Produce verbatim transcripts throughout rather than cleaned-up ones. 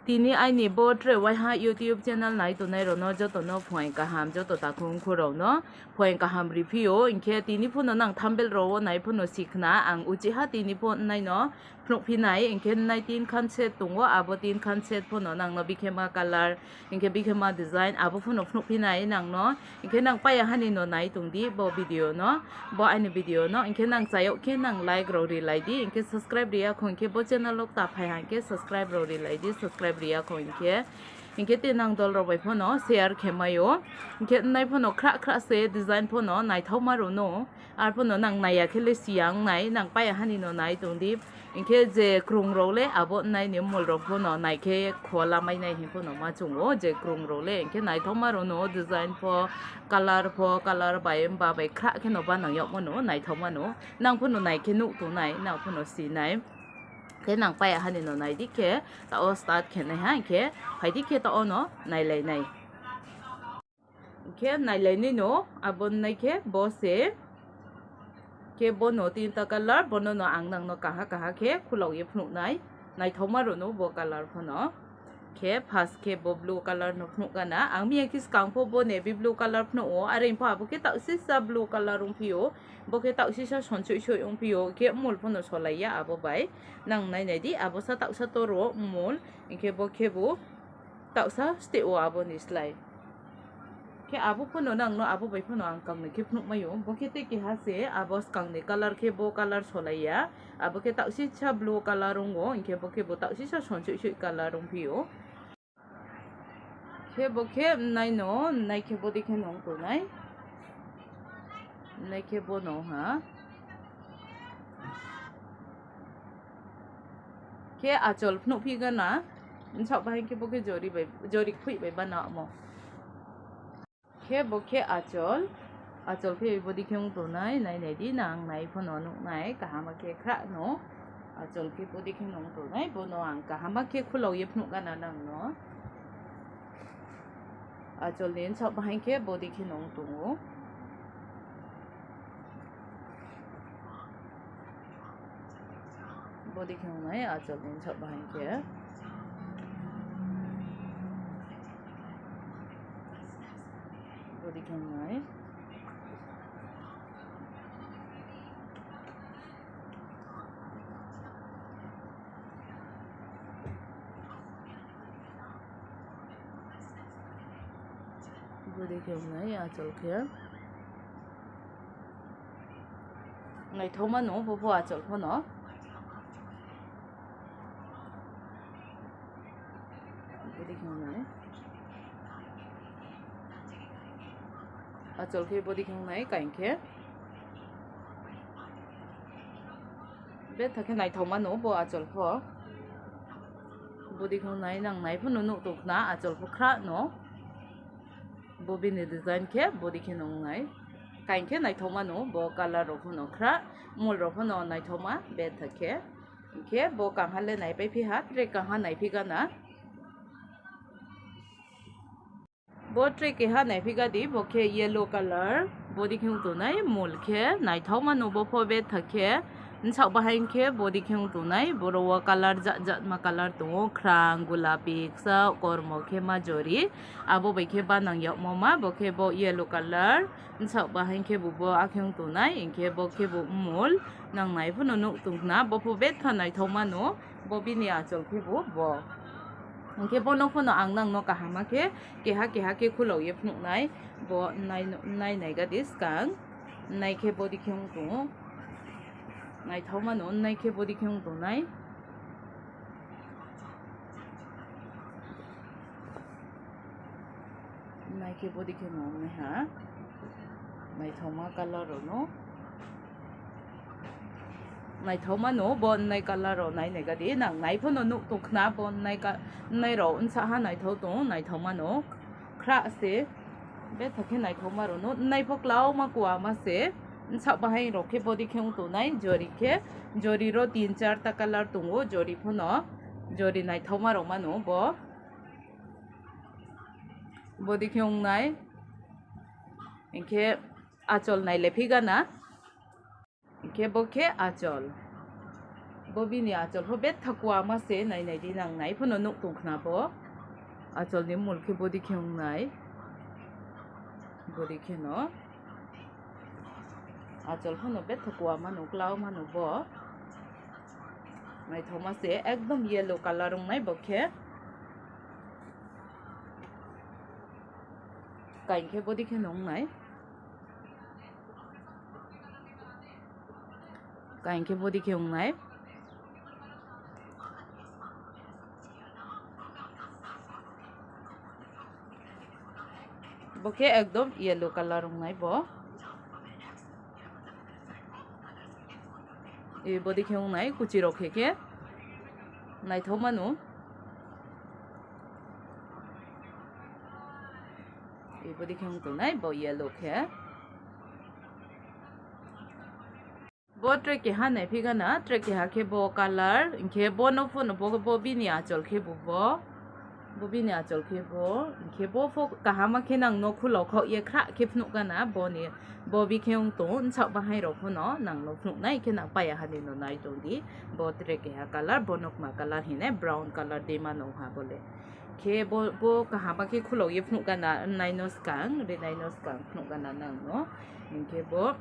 Tini aini bo tre waiha YouTube channel nai tongnai rao no joto no phuaing kaham, joto takhu mkhu rao no phuaing kaham riphi ou. Hing khe tini pho no nang thumbnail rao wo nai pho no si khna, ang uchih ha tini pho nai no phnuhphi nai, hing khe nai tin khan set tong ou, abo tin khan set pho no nang no bikhema colour, hing khe bikhema design, abo pho no phnuhphi nai nang no. Hing khe nang paiya ha ni no nai tong di bo video no, bo aini video no. Hing khe nang chayag khe nang like rao rilai di, hing khe subscribe ri ya kho, hing khe bo channel wo kta phai ha, hing khe subscribe rao rilai di, subscribe ri ya kho hing khe. Hing khe te nang dol rao bai pho no share khe mai ou. Hing khe nai pho no khrah khrah se design pho no naithaoma rao no. Ar pho no nang nai ya khe le si ya ong nai, nang paiya ha ni no nai tong di. Hing khe je krung rao le abo nai ni mol rao pho no nai khe khola mai nai hing pho no ma chung ou, je krung rao le. Hing khe naithaoma rao no design pho, colour pho, colour bai mba bai khrah khe no banang yagmo no naithaoma no. Nang pho no nai khe nuh tong nai, nang pho no si nai. Khe nang paiya ha ni no nai di khe, taoh wo start khe nai ha, hing khe phai di khe taoh wo no nailai nai. Hing khe nailai nai no, abo nai khe bo se. Khe bo no tinta colour, bo no no ang nang no kaha kaha khe khulao ye phnuh nai. Naithaoma rao no bo colour pho no. Khe first khe bo blue colour no phnuh gana. Ang mi ya khe skang pho bo navy blue colour phnuh ou, are pho abo khe taohsisa blue colour ongphi ou. Bo khe taohsisa sonsoih soih ongphi ou, khe mol pho no solai ya abo bai. Nang nai nai di, abo sa taohsa toro mol, hing khe bo khebu taohsa steh ou abo ni slái. Khe abo pho no nang no abo bai pho no ang kangnoi khe phnuh mai ou. Bo khe te keha se abo skang ni colour khe bo colour solai ya. Abo khe taohsisa blue colour ong ou, hing khe bo khebu taohsisa sonsoih soih colour ongphi ou. Khe bo khe nai no, nai khe bo dei khe no ong tongnai. Nai khe bo no ha. Khe achol phnuhphi gana, bsaoh bahai khe bo khe jori bai, jori kphoih bai banamo. Khe bo khe achol, achol khe bo dei khe ong tongnai, nai nai di nang nai pho no nuh nai, kaham khe khrah no. Achol khe bo dei khe no ong tongnai, bo no ang kaham khe khulao ye phnuh gana nang no. Achol ni bsaoh bahai khe bo dei khe no ong tong ou. Bo dei khe ong nai achol ni bsaoh bahai khe. Bo dei khe ong nai. Bo dei khe ong nai achol khe. Naithaoma no bo pho achol pho no. Bo dei khe ong nai. Achol khe bo dei khe ong nai kaing khe. Betha khe naithaoma no bo achol pho. Bo dei khe ong nai, nang nai pho no nuh tong khna achol pho khrah no. Bo bini design khe bo dei khe no ong nai. Kaing khe naithaoma no bo colour rao pho no khrah, mol rao pho no naithaoma betha khe. Hing khe bo kangha le naipaiphi ha, tre kangha naiphi gana. Bo tre keha naiphi ga di, bo khe yellow colour, bo dei khe ong tongnai, mol khe naithaoma no bo pho betha khe, bsaoh bahai khe bo dei khe ong tongnai, boro wo colour jat jatma colour tong ou, khrang, gulapi, kchao, kormo khe ma jori, abo bai khe banang yagmo ma, bo khe bo yellow colour, bsaoh bahai khe bo bo akhe ong tongnai, hing khe bo khe bo mol, nang nai pho no nuh tong khna, bo pho betha naithaoma no, bo bini achol khe bo bo. Hing khe bo no pho no ang nang no kaham khe, keha keha khe khulao ye phnuh nai, bo nai, nai nai ga di skang, nai khe bo dei khe ong tong ou, naithaoma no, nai khe bo dei khe ong tongnai. Nai khe bo dei khe no ong nai ha. Naithaoma colour rao no. Naithaoma no bo nai colour rao nai nai ga di. Nang nai pho no nuh tong khna bo nai ka-, nai rao bsa ha naithao tong, naithaoma no. Khrah se. Betha khe naithaoma rao no. Nai pho klauma kuama se. Bsaoh bahai rao khe bo dei khe ong tongnai. Jori khe. Jori rao tin char ta colour tong ou. Jori pho no. Jori naithaoma rao ma no bo. Bo dei khe ong nai. Hing khe achol nai le phi gana. Hing khe bo khe achol. Bo bini achol pho betha kuama se, nai nai di, nang nai pho no nuh tong khna bo. Achol ni mul khe bo dei khe ong nai. Bo dei khe no. Achol pho no betha kuama no, klauma no bo. Naithaoma se, ekdom yellow colour ong nai bo khe. Kaing khe bo dei khe no ong nai. Kaing khe bo dei khe ong nai. Bo khe ekdom yellow colour ong nai bo. E, bo dei khe ong nai, kuchi rao khe khe. Naithaoma no. E, bo dei khe ong tong nai, bo yellow khe. Bo tre keha naiphi gana, tre keha khe bo colour, hing khe bo no pho no bo, bo bini achol khe bo bo. Bo bini achol khe bo, hing khe bo pho kahama khe nang no khulao khaoh ye khrah khe phnuh gana, bo ni, bo bi khe ong tong, bsaoh bahaing rao pho no nang no phnuh nai khe nang paiya ha ni no nai tong di. Bo tre keha colour, bo no kma colour hing nai, brown colour dei ma no ha bo le. Khe bo, bo kahama khe khulao ye phnuh gana, nai no skang, ri nai no skang phnuh gana nang no. Hing khe bo,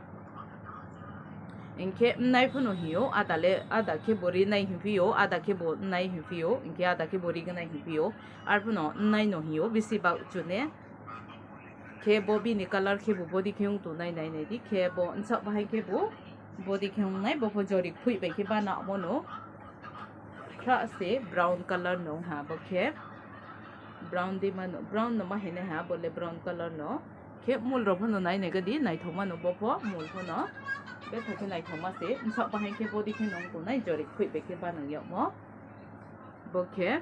hing khe mnai pho no hing ou, ada le, ada khe bo ri nai hingphi ou, ada khe bo mnai hingphi ou, hing khe ada khe bo ri gnai hingphi ou, arphuh no mnai no hing ou, bisi bak chu ne. Khe bo bini colour khe bo bo dei khe ong tong nai, nai nai di, khe bo bsaoh bahaing khe bo, bo dei khe ong nai, bo pho jori kphoih bai khe banamo no. Khrah se brown colour no ha bo khe. Brown dei ma no, brown no ma hing nai ha, bo le brown colour no. Khe mul rao pho no nai nai ga di, naithaoma no bo pho, mul pho no. Betha khe naithaoma se, bsaoh bahaing khe bo dei khe no ong tong nai, jori kphoih bai khe banang yagmo. Bo khe.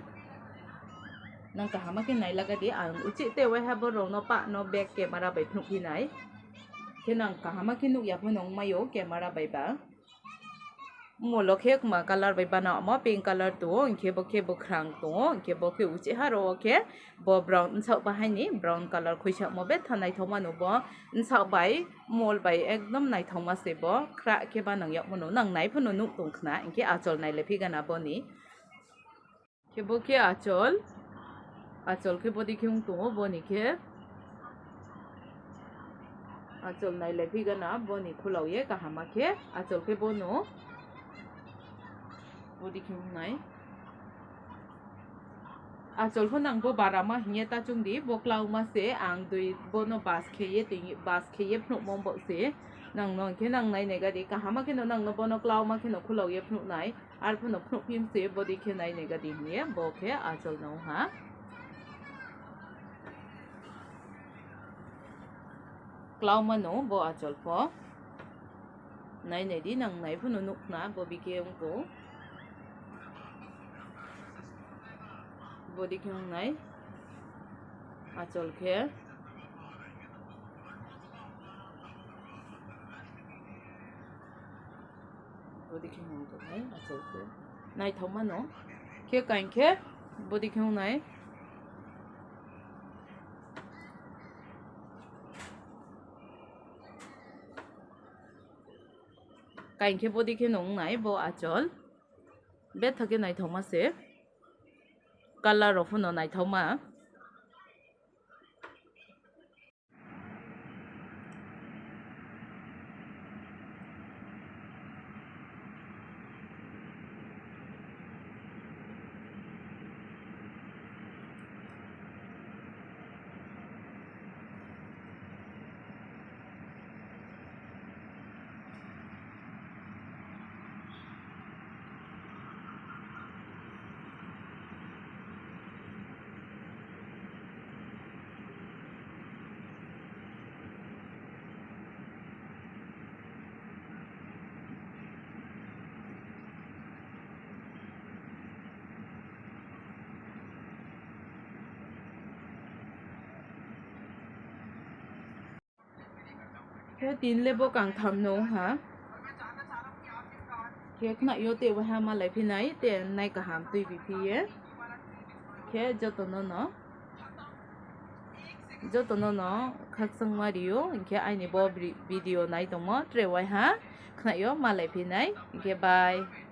Nang kahama khe nai laga di, ang uchih te waiha bo rao no pah no back camera bai phnuhphi nai. Khe nang kahama khe nuh ya pho no ongmai ou camera bai ba. Mol wo khe kma colour bai banamo, pink colour tong ou, hing khe bo khe bkhrang tong ou, hing khe bo khe uchih ha rao wo khe bo brown, bsaoh bahaing ni brown colour khuisamo betha naithaoma no bo, bsaoh bai, mol bai ekdom naithaoma se bo, khrah khe banang yagmo no, nang nai pho no nuh tong khna, hing khe achol nai le phi gana bo ni. Khe bo khe achol. Achol khe bo dei khe ong tong ou, bo ni khe. Achol nai le phi gana, bo ni khulao ye kahama khe. Achol khe bo no. Bo dei khe ong nai. Achol pho nang bo barama hing ye ta chung di, bo klauma se, ang dui bo no bas khe ye, tui bas khe ye phnuhmo bo se. Nang no hing khe nang nai nai ga di, kahama khe no nang no bo no klauma khe no khulao ye phnuh nai. Arphuh no phnuhphi mi se, bo dei khe nai nai ga di hing ye, bo khe achol no ha. Klauma no bo achol pho. Nai nai di, nang nai pho no nuh khna, bo bi khe ong tong. Bo dei khe ong nai. Achol khe. Bo dei khe ong tong nai, achol khe. Naithaoma no. Khe kaing khe, bo dei khe ong nai. Kaing khe bo dei khe no ong nai, bo achol. Betha khe naithaoma se. Colour rao pho no naithaoma. Khe tin le bo kangtham no ha. Khe khnai yo te waiha malaiphi nai, te nai kaham tuibiphi ye. Khe joto no no, joto no no khakchangma ri ou, hing khe aini bo bri-, video nai tongmo tre waiha khnai yo malaiphi nai, hing khe bye.